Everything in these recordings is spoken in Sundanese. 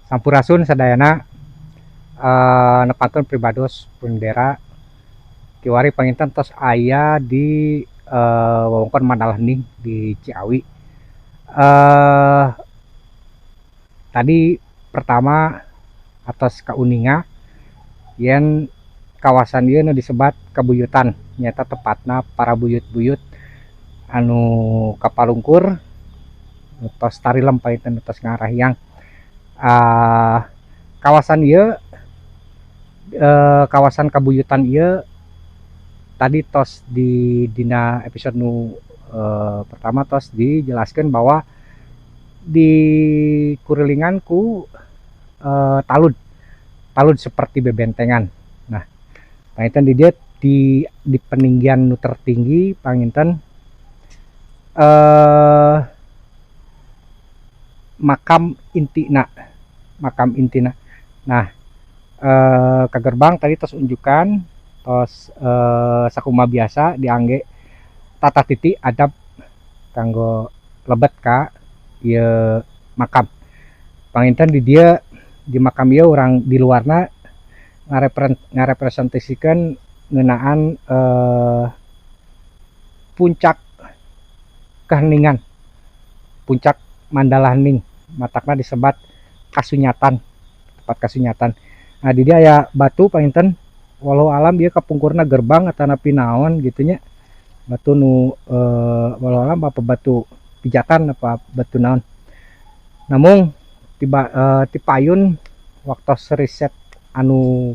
Sampurasun sadayana, nepangkeun pribados Bendera kiwari panginten tos aya di wewengkon Mandala Hening di Ciawi. Tadi pertama atos kauninga yen kawasan ieu nu disebat kabuyutan, nyata tepatna para buyut-buyut anu kapalungkur tos tarilem panginten tos ngarahyang. Kawasan ieu, kawasan kabuyutan ieu tadi tos di dina episode nu pertama tos dijelaskan bahwa di kurilingan ku talud, talud seperti bebentengan. Nah, panginten di dia di peninggian nu tertinggi panginten makam intina, makam intina. Nah, ke gerbang tadi tos unjukan tos sakuma biasa diangge tata titi adab kanggo lebet ka ieu makam. Panginten di dia di makam ieu urang di luarna ngarepresentasikan ngeunaan puncak keheningan, puncak Mandala Hening, matakna disebat kasunyatan, tempat kasunyatan. Nah, di dia aya batu panginten, walau alam dia kapungkurna gerbang atanapi naon gitunya, batu nu walau alam apa batu pijakan apa batu naon. Namun tiba tipayun waktu riset anu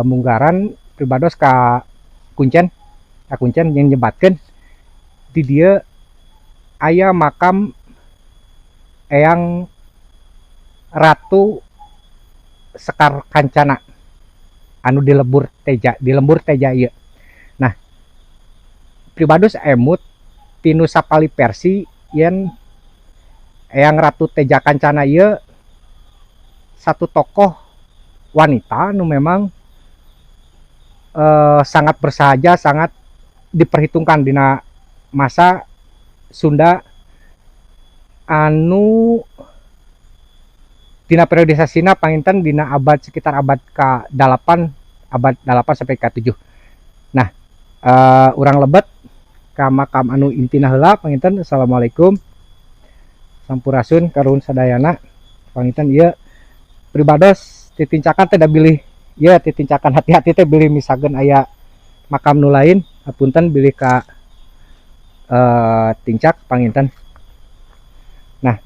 munggaran pribados ka kuncen, ka kuncen yang nyebatkeun di dia aya makam Eyang Ratu Sekar Kancana anu dilebur teja, di lembur teja ieu. Nah, pribados emut tinu sapali versi yen Eyang Ratu Teja Kancana ieu satu tokoh wanita anu memang sangat bersahaja, sangat diperhitungkan dina masa Sunda anu dina periodisasina panginten dina abad sekitar abad ke-8, abad 8 sampai ke-7. Nah, urang lebet ka makam anu intina heula panginten. Assalamualaikum, sampurasun karuhun sadayana. Panginten ieu pribados titincakan teh da bilih ieu titincakan hati-hati teh bilih misalkan aya makam nu lain, hapunten bilih ka tincak panginten. Nah,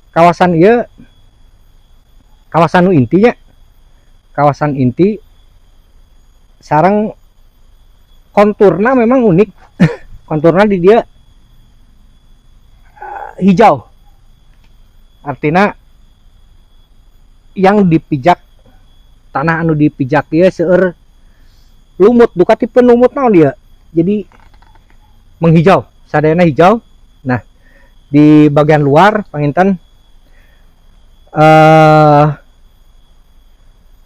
kawasan ieu kawasan nu intinya, kawasan inti sareng konturna memang unik. Konturna di dia hijau, artinya yang dipijak tanah anu dipijak ieu seueur lumut, duka tipe lumut naon dia, jadi menghijau, sadayana hijau. Nah, di bagian luar panginten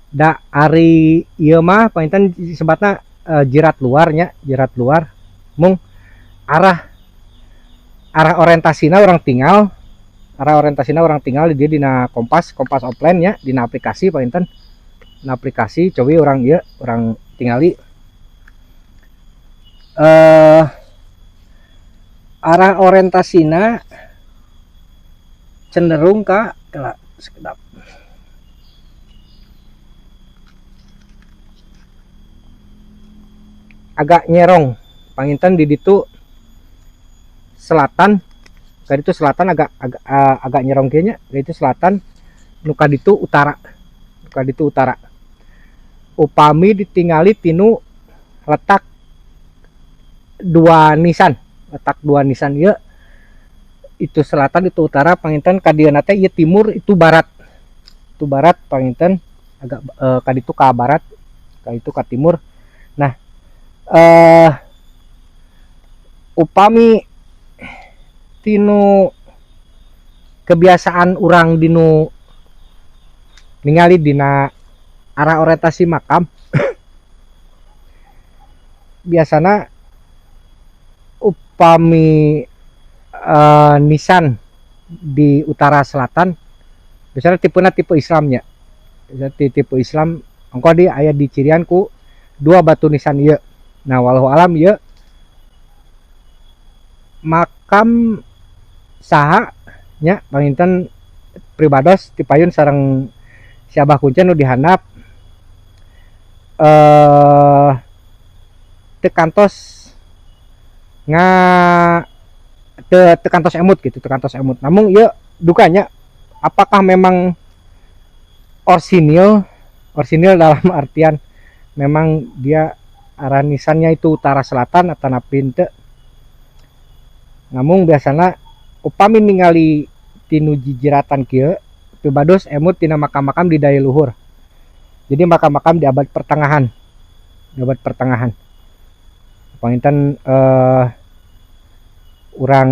da ari ieu mah panginten sebatna jirat luarnya, jirat luar mung arah orientasina orang tinggal, arah orientasina orang tinggal di dia dina kompas, kompas offline nya, dina aplikasi panginten, dina aplikasi cobi orang ieu orang tingali arah orientasina cenderung ka kela sekedap. Agak nyerong panginten di ditu selatan, ka ditu selatan agak nyerong kayaknya, ka ditu selatan, nu ka ditu utara, nu ka ditu utara. Upami ditingali tinu letak dua nisan, letak dua nisan ieu itu selatan itu utara panginten, ka dieuna teh ieu timur itu barat, itu barat panginten agak ka ditu ka barat, ka ditu ka timur. Nah, upami tinu kebiasaan urang dinu ningali dina arah orientasi makam biasana upami nisan di utara selatan biasanya tipena tipe Islamnya. Biasanya tipe Islam engko di aya di cirian ku dua batu nisan ieu. Nah, wallahu alam ieu makam saha nya panginten pribados tipayun sareng si Abah Kuncen nu dihandap teu kantos nga teu kantos emut gitu, teu kantos emut. Namun ieu dukanya apakah memang orsinil, orsinil dalam artian memang dia arah nisannya itu utara selatan atau napi henteu. Namun biasana upami ningali tinu jijiratan kieu pribados emut tina makam-makam di daya luhur. Jadi makam-makam di abad pertengahan. Di abad pertengahan. Panginten urang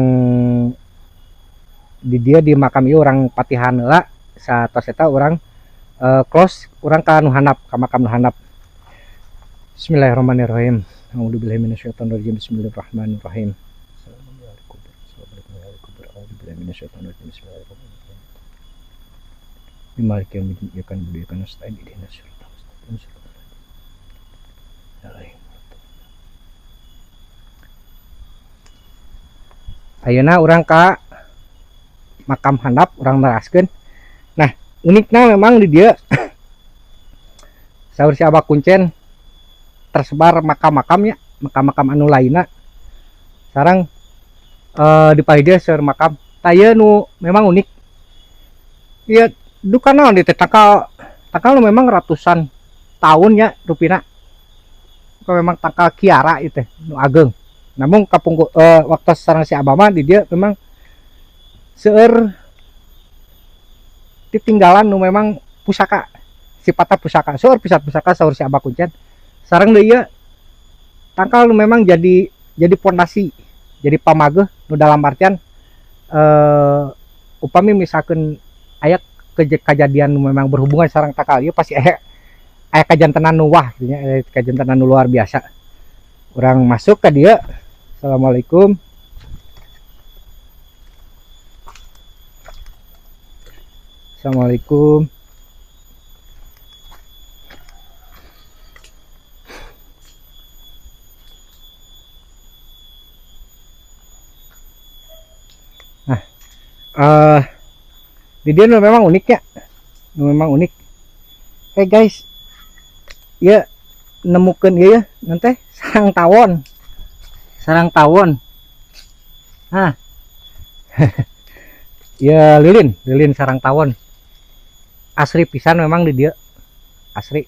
di dia di makam ieu urang patihan heula satos eta urang close urang ka nu handap, ka makam nu handap. Bismillahirrahmanirrahim. A'udzubillahi minasyaitonirrajim. Bismillahirrahmanirrahim. Assalamualaikum warahmatullahi wabarakatuh. Bismillahirrahmanirrahim. Maliki yaumiddin iyyaka na'budu wa iyyaka nasta'in ihdinas siratal mustaqim siratal ladzina an'amta. Ayeuna urang ka makam handap urang neraskeun. Nah, unikna memang di dieu saur si Abah Kuncen tersebar makam-makamnya, makam-makam anu lainna. Sareng di palih dieu seueur makam. Tah ieu nu memang unik. Ieu duka naon di teh tangkal, tangkal nu memang ratusan tahun nya rupina. Kalau memang tangkal kiara ieu teh nu ageng. Namun kapungkur waktu sareng si Abah mah di dieu memang seueur ditinggalan nu memang pusaka, sifatna pusaka, seueur pisan pusaka saur si Abah Kuncen. Sareng deui ieu tangkal nu memang jadi pondasi, jadi pamageuh nu dalam artian upami misalkan aya kejadian nu memang berhubungan sareng tangkal ieu pasti aya kajantenan nu wah gitu nya, aya kajantenan nu luar biasa. Urang masuk ka dieu. Assalamualaikum. Assalamualaikum. Nah, di dia memang unik ya, memang unik. Guys, ya nemukan ya, ya nanti sarang tawon, sarang tawon. Nah, ya lilin, lilin sarang tawon. Asri pisan memang di dia, asri.